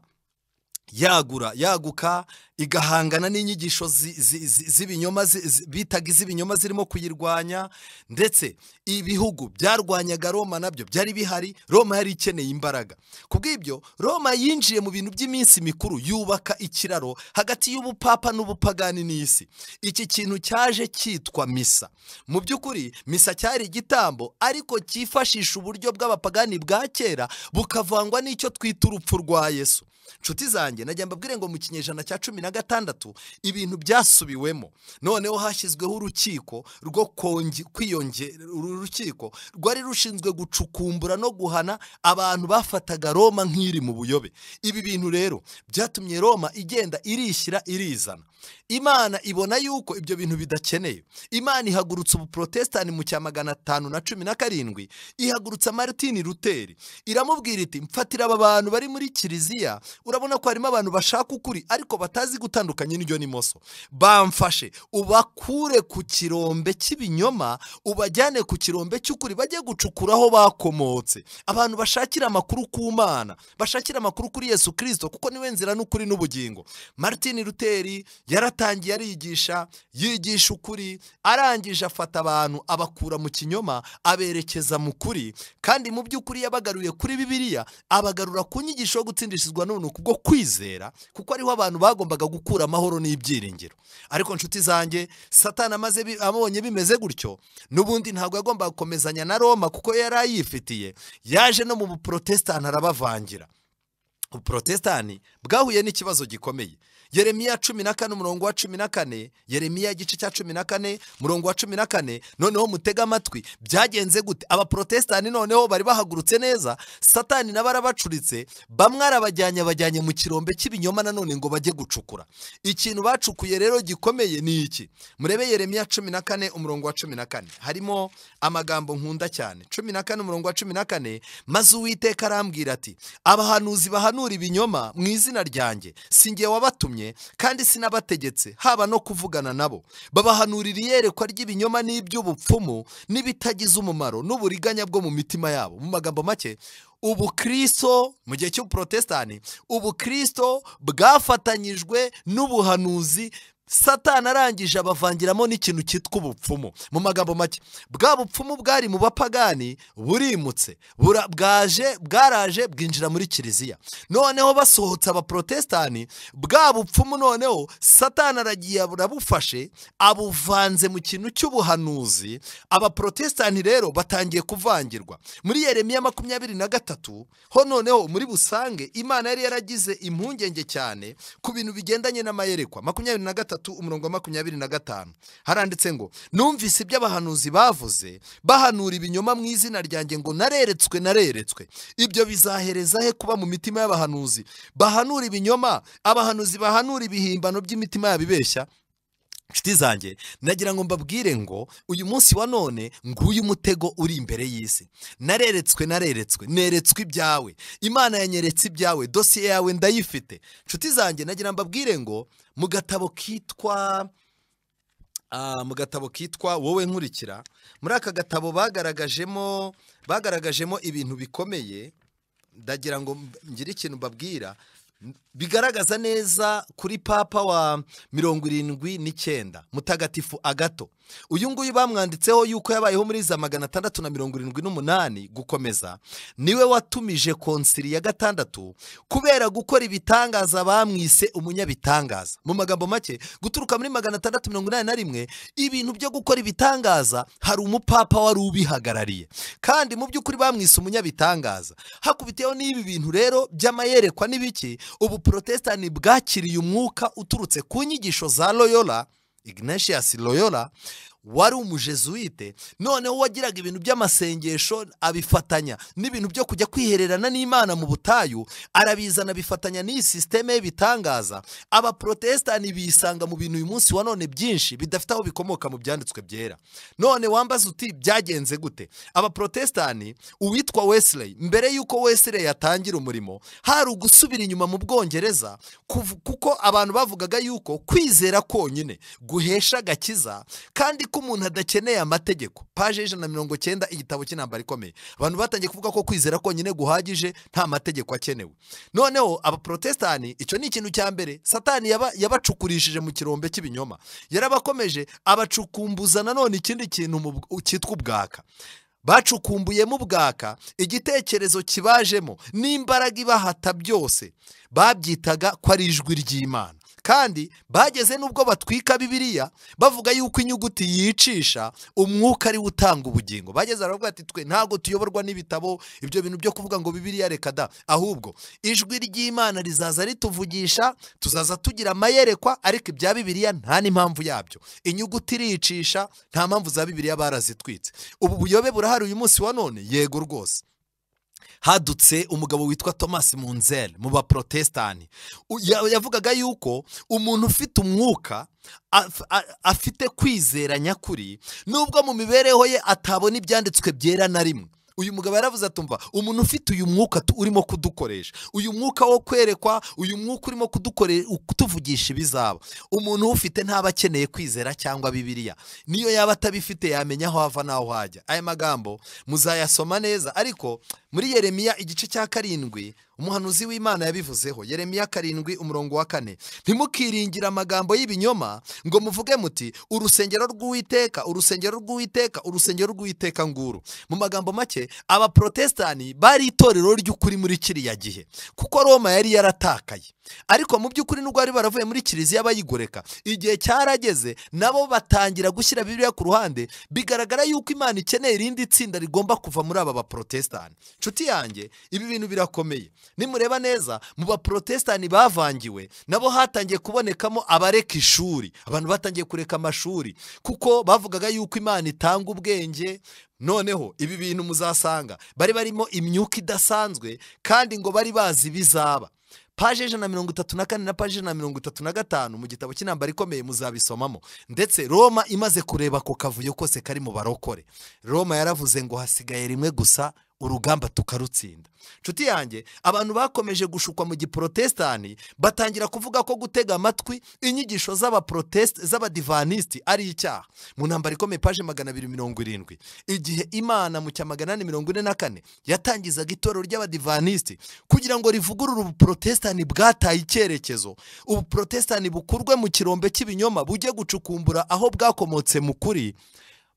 yagura yaguka, igahangana n'inyigisho z'ibinyoma bitaga iz'ibinyoma zirimo kuyirwanya, ndetse ibihugu byarwanyaga Roma nabyo byari bihari. Roma yari ikeneye imbaraga. Kubw'ibyo Roma yinjiye mu bintu by'iminsi mikuru, yubaka ikiraro hagati y'ubupapa n'ubupagani n'isi. Iki kintu cyaje cyitwa misa. Mu by'ukuri misa cyari igitambo, ariko cyifashisha uburyo bw'abapagani bwa kera bukavangwa n'icyo twita urupfu rwa Yesu. Nshuti zanjye, najya mbabwire ngo mu kinyejana cya 16 ibintu byasubiwemo. Noneho hashyizweho urukiko rwo kwiyongera. Uru rukiko rwari rushinzwe gucukumbura no guhana abantu bafataga Roma nk'iri mu buyobe. Ibi bintu rero byatumye Roma igenda irishyira irizana. Imana ibona yuko ibyo bintu bidakeneye. Imana ihagurutsa ubuprotestani mu cya 517, ihagurutsa Martin Luther, iramubwira iti mfatira aba bantu bari muri kiliziya, urabona ko harimo abantu bashaka ukuri ariko batazi gutandukanya n'iryo n'imoso, bamfashe ubakure ku kirombe cy'ibinyoma ubajyane ku kirombe cy'ukuri, bajye gucukuraho bakomotse. Abantu bashakira amakuru ku Mana, bashakira amakuru kuri Yesu Kristo, kuko niwe nzira n'ukuri n'ubugingo. Martin Luther yaratangiye arigisha, yigisha ukuri, arangije afata abantu abakura mu kinyoma aberekeza mu kuri, kandi mu by'ukuri yabagaruye kuri Bibiliya, abagarura ku nyigisho yo gutsindishizwa none kubwo kwizera, kuko ariho abantu bagombaga gukura amahoro n'ibyiringiro. Ariko nshuti zanjye, Satani amaze abonye bimeze gutyo, n'ubundi ntabwo yagombaga gukomezanya na Roma kuko yari ayifitiye. Yaje no mu buprotestani arabavangira. Ubuprotestani bwahuye n'ikibazo gikomeye. Yeremiya 14 umurongo wa 14, Yeremiya igice cya 14 umurongo wa 14. Noneho mutega amatwi, byagenze gute? Abaprotestani noneho bari bahagurutse neza, Satani nabarabacuritse, bamwe arabajyanye abajyanye mu kirombe cy'ibinyoma nanone ngo bajye gucukura. Ikintu bacukuye rero gikomeye ni iki? Murebe Yeremiya 14 umurongo wa 14, harimo amagambo nkunda cyane. 14 umurongo wa 14, maze Uwiteka arambwira ati abahanuzi bahanura ibinyoma mu izina ryanjye, sinjye wabatumye kandi sinabategetse haba no kuvugana nabo, babahanurira iyerekwa ry'ibinyoma n'iby'ubupfumu n'ibitagize umumaro n'uburiganya bwo mu mitima yabo. Mu magambo make, ubukristo mu gihe cy'ubuprotestani, ubukristo bwafatanyijwe n'ubuhanuzi Satani arangije abavangiramo n'ikintu cyitwa ubupfumu. Mu magambo make, bwa bupfumu bwari mu bapagani burimutse, bwaraje bwinjira muri kiliziya. Noneho basohotse abaprotestani, bwa bupfumu noneho Satani aragiye arabufashe abuvanze mu kintu cy'ubuhanuzi. Abaprotestani rero batangiye kuvangirwa. Muri Yeremiya 23 ho noneho muri busange Imana yari yaragize impungenge cyane ku bintu bigendanye n'amayerekwa. 23 umurongo wa 25 haranditse ngo: numvise iby'abahanuzi bavuze bahanura ibinyoma mu izina ryanjye ngo nareretswe nareretswe. Ibyo bizahereza he kuba mu mitima y'abahanuzi bahanura ibinyoma, abahanuzi bahanura ibihimbano by'imitima yabibeshya? Nshuti zanjye, nagira ngo mbabwire ngo uyu munsi wa none nguyu mutego uri imbere y'isi. Nareretswe nareretswe, neretswe ibyawe, Imana yanyeretse ibyawe, dosiye yawe ndayifite. Nshuti zanjye, nagira mbabwire ngo mu gatabo kitwa wowe nkurikira, muri aka gatabo bagaragajemo ibintu bikomeye. Ndagira ngo ngire ikintu mbabwira bigaragaza neza kuri Papa wa 79 Mutagatifu Agato. Uyu nguyu bamwanditseho yuko yabayeho muri za 678 gukomeza, niwe watumije konsili ya 6 kubera gukora ibitangaza bamwise umunyabitangaza. Mu magambo make, guturuka muri 681 ibintu byo gukora ibitangaza hari umupapa wari ubihagarariye, kandi mu by'ukuri bamwise umunyabitangaza. Hakubiteho n'ibi bintu rero by'amayerekwa n'ibiki, ubu protestani bwakiriye umwuka uturutse ku nyigisho za Loyola, Ignatius Loyola wari umujesuite. Noneho wagiraga ibintu by'amasengesho abifatanya n'ibintu byo kujya kwihererana n'Imana mu butayu, arabizana bifatanya n'iyi systeme y'ibitangaza. Abaprotestani bisanga mu bintu uyu munsi wa none byinshi bidafite aho bikomoka mu byanditswe byera. None wambaza uti byagenze gute? Abaprotestani, uwitwa Wesley, mbere yuko Wesley yatangira umurimo, hari ugusubira inyuma mu Bwongereza, kuko abantu bavugaga yuko kwizera konyine guhesha agakiza kandi ko umuntu adakeneye amategeko. Page 190 igitabo cy'intambara ikomeye. Abantu batangiye kuvuga ko kwizera konyine guhagije, nta mategeko akenewe. Noneho abaprotestani, icyo ni ikintu cya mbere Satani yabacukurishije mu kirombe cy'ibinyoma. Yarabakomeje abacukumbuza nanone ikindi kintu cyitwa ubwaka. Bacukumbuyemo ubwaka, igitekerezo kibajemo n'imbaraga ibahata byose babyitaga ko ari ijwi ry'Imana. Kandi bageze nubwo batwika Bibiliya bavuga yuko inyuguti yicisha umwuka ari utanga ubugingo. Bageze baravuga ati twe ntago tuyoborwa n'ibitabo, ibyo bintu byo kuvuga ngo Bibiliya reka da, ahubwo ijwi ry'Imana rizaza rituvugisha, tuzaza tugira amayerekwa, ariko ibya Bibiliya nta n'impamvu yabyo. Inyuguti iricisha, nta mpamvu za Bibiliya barazitwitse. Ubu buyobe burahari uyu munsi wa none, yego rwose. Hadutse umugabo witwa Thomas Munzel mu baprotestani. Yavugaga yuko umuntu ufite umwuka afite kwizera nyakuri, nubwo mu mibereho ye atabona ibyanditswe byera na rimwe. Uyu mugabo yaravuze atumva umuntu ufite uyu mwuka urimo kudukoresha, uyu mwuka wo kwerekwa, uyu mwuka urimo kutuvugisha ibizaba, umuntu ufite ntaba akeneye kwizera cyangwa Bibiliya, niyo yaba atabifite yamenya aho ava naho hajya. Aya magambo muzayasoma neza, ariko muri Yeremiya igice cya 7 umuhanuzi w'Imana yabivuzeho. Yeremiya 7 umurongo wa 4: ntimukiringira amagambo y'ibinyoma ngo muvuge muti urusengero rw'Uwiteka, urusengero rw'Uwiteka, urusengero rw'Uwiteka nguru. Mu magambo make, abaprotestani bari itorero ry'ukuri muri kiriya gihe, kuko Roma yari yaratakaye. Ariko mu by'ukuri nubwo bari baravuye muri kiliziya bayigoreka, igihe cyarageze nabo batangira gushyira Bibiliya ku ruhande. Bigaragara yuko Imana ikeneye irindi tsinda rigomba kuva muri aba baprotestani. Nshuti yanjye, ibi bintu birakomeye. Nimureba neza mu baprotestani bavangiwe nabo hatangiye kubonekamo abareka ishuri. Abantu batangiye kureka amashuri kuko bavugaga yuko Imana itanga ubwenge. Noneho ibi bintu muzasanga bari barimo imyuka idasanzwe, kandi ngo bari bazi bizaba. Page 134 na page 135 mu gitabo cy'intambara ikomeye muzabisomamo. Ndetse Roma imaze kureba ko kavuyo kose kari mu barokore, Roma yaravuze ngo hasigaye rimwe gusa Urugamba tukarutsinda. Nshuti yanjye, abantu bakomeje gushukwa mu giprotestani, batangira kuvuga ko gutega amatwi inyigisho z'abadivanisiti ari icyaha. Mu ntambara ikomeye paje 270, igihe Imana mu cya 844 yatangizaga itorero ry'abadivanisiti kugira ngo rivugurure ubuprotestani bwataye icyerekezo, ubuprotestani bukurwe mu kirombe cy'ibinyoma bujye gucukumbura aho bwakomotse mu kuri,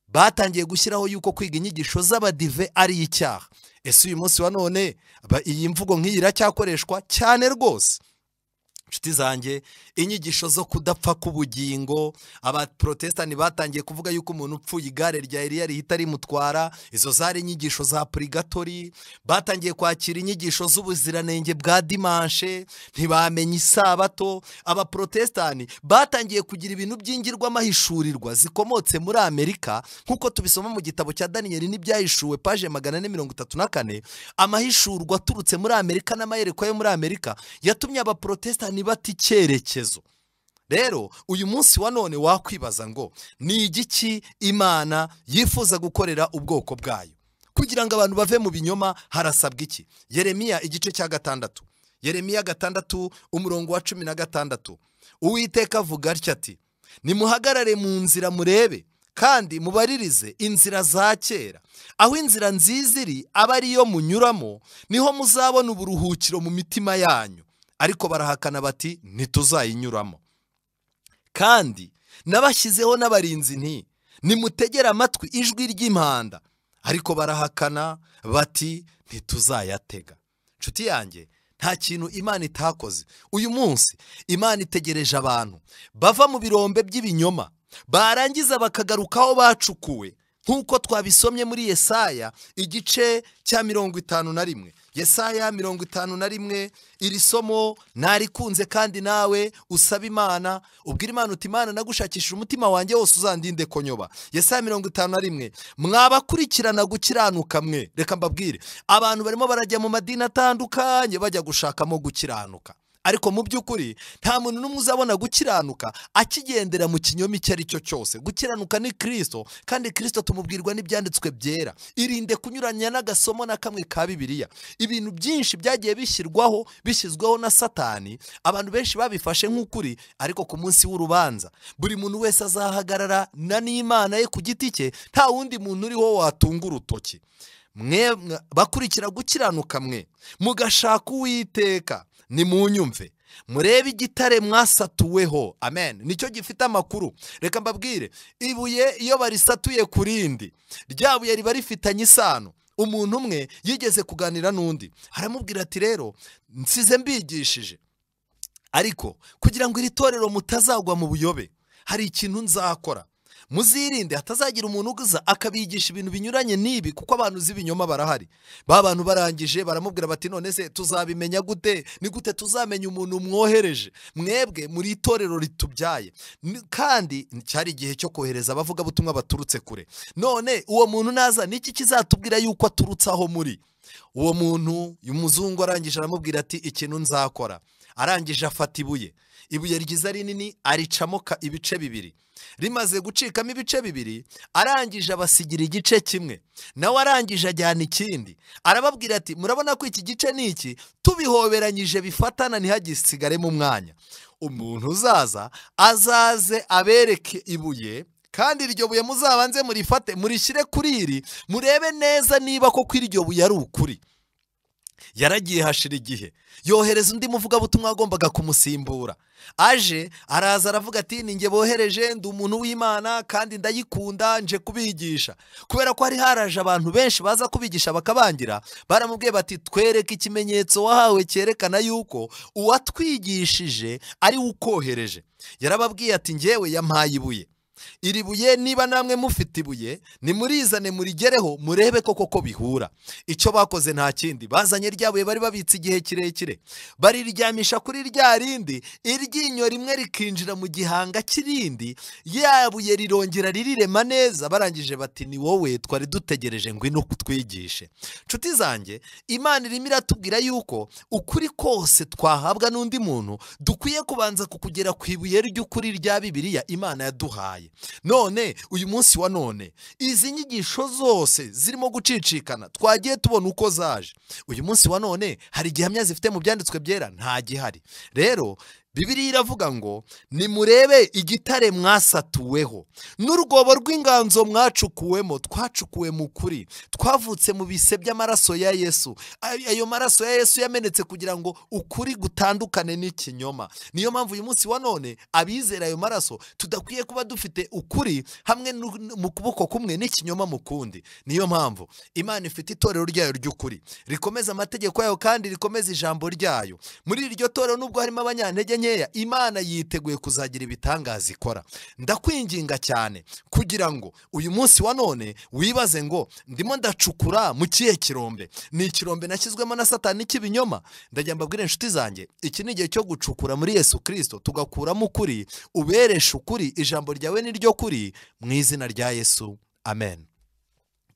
batangiye gushyiraho yuko kwiga inyigisho z'abadive ari icyaha. Ese uyu munsi wa none iyi mvugo nk'iyi iracyakoreshwa cyane rwose? Nshuti zanjye, inyigisho zo kudapfa k'ubugingo, abaprotestani batangiye kuvuga yuko umuntu upfuye igare rya Eliya rihita rimutwara, izo zari inyigisho za purigatori. Batangiye kwakira inyigisho z'ubuziranenge bwa dimanche, ntibamenye isabato. Abaprotestani batangiye kugira ibintu by'ingirwamahishurirwa zikomotse muri Amerika, nk'uko tubisoma mu gitabo cya Daniyeli n'ibyahishuwe paje 434. Amahishurwa aturutse muri Amerika n'amayerekwa yo muri Amerika yatumye abaprotestani bata icyerekezo. Rero uyu munsi wa none wakwibaza ngo ni igiki Imana yifuza gukorera ubwoko bwayo kugira ngo abantu bave mu binyoma? Harasabwa iki? Yeremiya igice cya 6, Yeremiya 6 umurongo wa 16, Uwiteka avuga atya ati: nimuhagarare mu nzira murebe, kandi mubaririze inzira za kera, aho inzira nziza iri aba ariyo munyuramo, niho muzabona uburuhukiro mu mitima yanyu. Ariko barahakana bati ntituzayinyuramo. Kandi nabashyizeho n'abarinzi nti nimutegere amatwi ijwi ry'impanda, ariko barahakana bati ntituzayatega. Nshuti yanjye, nta kintu Imana itakoze. Uyu munsi Imana itegereje abantu bava mu birombe by'ibinyoma, barangiza bakagaruka aho bacukuwe, nk'uko twabisomye muri Yesaya igice cya 51. Yesaya 51, iri somo narikunze, kandi nawe usaba Imana, ubwira Imana uti Imana nagushakishije umutima wanjye wose, uzandinde ko nyoba. Yesaya 51, mwabakurikirana gukiranuka mwe. Reka mbabwire, abantu barimo barajya mu madini atandukanye bajya gushakamo gukiranuka, ariko mu by'ukuri nta muntu n'umwe uzabona gukiranuka akigendera mu kinyoma icyo ari cyo cyose. Gukiranuka ni Kristo, kandi Kristo tumubwirwa n'ibyanditswe byera. Irinde kunyuranya n'agasomo na kamwe ka Bibiliya. Ibintu byinshi byagiye bishyirwaho, bishyizweho na Satani, abantu benshi babifashe nk'ukuri, ariko ku munsi w'urubanza buri muntu wese azahagarara na n'Imana ye ku giti cye, nta wundi muntu uriho watunga urutoki. Mwe bakurikira gukiranuka mwe, mugashaka Uwiteka, nimunyumve, murebe igitare mwasatuweho. Amen. Nicyo gifite amakuru. Reka mbabwire, ibuye iyo barisatuye ku rindi, rya buye riba rifitanye isano. Umuntu umwe yigeze kuganira n'undi, aramubwira ati rero nsize mbigishije, ariko kugira ngo iri torero mutazagwa mu buyobe, hari ikintu nzakora. Muzirinde hatazagira umuntu uguza akabigisha ibintu binyuranye n'ibi, kuko abantu z'ibinyoma barahari. Ba bantu barangije baramubwira bati none se tuzabimenya gute? Ni gute tuzamenya umuntu mwohereje? Mwebwe muri itorero ritubyaye. Kandi cyari igihe cyo kohereza abavuga butumwa baturutse kure. None uwo muntu naza niki kizatubwira yuko aturutse aho muri? Uwo muntu umuzungu arangije aramubwira ati ikintu nzakora. Arangije afata ibuye, ibuye ryiza rinini aricamo ibice bibiri. Rimaze gucikamo ibice bibiri, arangije abasigira igice kimwe, nawe arangije ajyana ikindi. Arababwira ati murabona ko iki gice n'iki tubihoberanyije bifatana ntihagisigaremo umwanya. Umuntu uzaza azaze abereke ibuye, kandi iryo buye muzabanze murifate murishyire kuri iri, murebe neza niba koko iryo buye ari ukuri. Yaragiye hashira igihe, yohereza undi muvugabutumwa agombaga kumusimbura. Aje araza aravuga ati ninjye bohereje, ndi umuntu w'Imana kandi ndayikunda, nje kubigisha. Kubera ko hari haraje abantu benshi baza kubigisha bakabangira, baramubwiye bati twereke ikimenyetso wahawe cyerekana yuko uwatwigishije ari ukohereje. Yarababwiye ati njyewe yampaye ibuye, iri buye niba namwe mufite ibuye nimurizane murigereho murebe koko ko bihura. Icyo bakoze nta kindi, bazanye rya buye bari babitse igihe kirekire, bariryamisha kuri rya rindi, iryinyo rimwe rikinjira mu gihanga cy'irindi, ya buye rirongera ririrema neza. Barangije bati ni wowe twari dutegereje ngwino kutwigishe. Nshuti zanjye, Imana irimo iratubwira yuko ukuri kose twahabwa n'undi muntu dukwiye kubanza kukugera ku ibuye ry'ukuri rya Bibiliya Imana yaduhaye. yaduhaye. None uyu munsi wa none izi nyigisho zose zirimo gucicikana twagiye tubona uko zaje. Uyu munsi wa none hari igihamya zifite mu byanditswe byera? Nta gihari. Rero Bibiliya iravuga ngo nimurebe igitare mwasatuweho n'urwobo rw'inganzo mwacukuwemo. Twacukuwe mu kuri, twavutse mu bise by'amaraso ya Yesu. Ayo maraso ya Yesu yamenetse kugira ngo ukuri gutandukane n'ikinyoma. Niyo mpamvu uyu munsi wa none abizera ayo maraso tudakwiye kuba dufite ukuri hamwe mu kuboko kumwe n'ikinyoma mu kundi. Niyo mpamvu Imana ifite itorero ryayo ry'ukuri rikomeza amategeko yayo kandi rikomeza ijambo ryayo. Muri iryo torero nubwo harimo abanyantege nkeya, Imana yiteguye kuzagira ibitangaza ikora. Ndakwinginga cyane kugira ngo uyu munsi wa none wibaze ngo ndimo ndacukura mu kihe kirombe? Ni ikirombe nashyizwemo na Satani cy'ibinyoma? Ndajya mbabwire inshuti zanjye, iki ni igihe cyo gucukura muri Yesu Kristo tugakuramo ukuri. Uberesha ukuri, ijambo ryawe ni ryo kuri, mu izina rya Yesu, amen.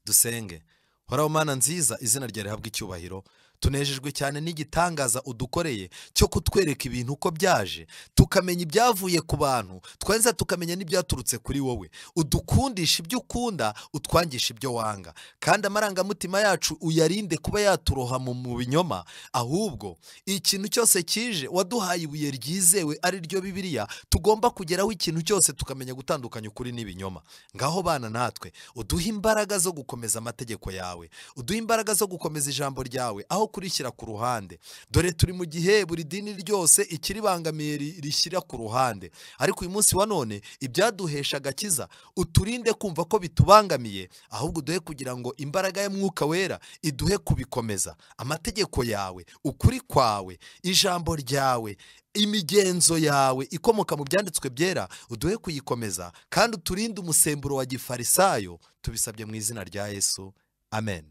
Dusenge. Horaho Mana nziza, izina ryawe rihabwe icyubahiro. Tunejejwe cyane n'igitangaza udukoreye cyo kutwereka ibintu uko byaje, tukamenya ibyavuye ku bantu, twanza tukamenya n'ibyaturutse kuri wowe. Udukundisha ibyo ukunda, utwangisha ibyo wanga, kandi amarangamutima yacu uyarinde kuba yaturoha mu binyoma. Ahubwo ikintu cyose kije waduhaye ibuye ryizewe ari ryo Bibiliya, tugomba kugeraho ikintu cyose tukamenya gutandukanya ukuri n'ibinyoma. Ngaho bana natwe, uduhe imbaraga zo gukomeza amategeko yawe, uduhe imbaraga zo gukomeza ijambo ryawe aho kurishyira ku ruhande. Dore turi mu gihe buri dini ryose ikiribangamiye rishyira ku ruhande, ariko uyu munsi wa none ibyaduhesha agakiza uturinde kumva ko bitubangamiye, ahubwo uduhe kugira ngo imbaraga ya Mwuka Wera iduhe kubikomeza. Amategeko yawe, ukuri kwawe, ijambo ryawe, imigenzo yawe ikomoka mu byanditswe byera, uduhe kuyikomeza kandi uturinde umusemburo wa gifarisayo. Tubisabye mu izina rya Yesu, amen.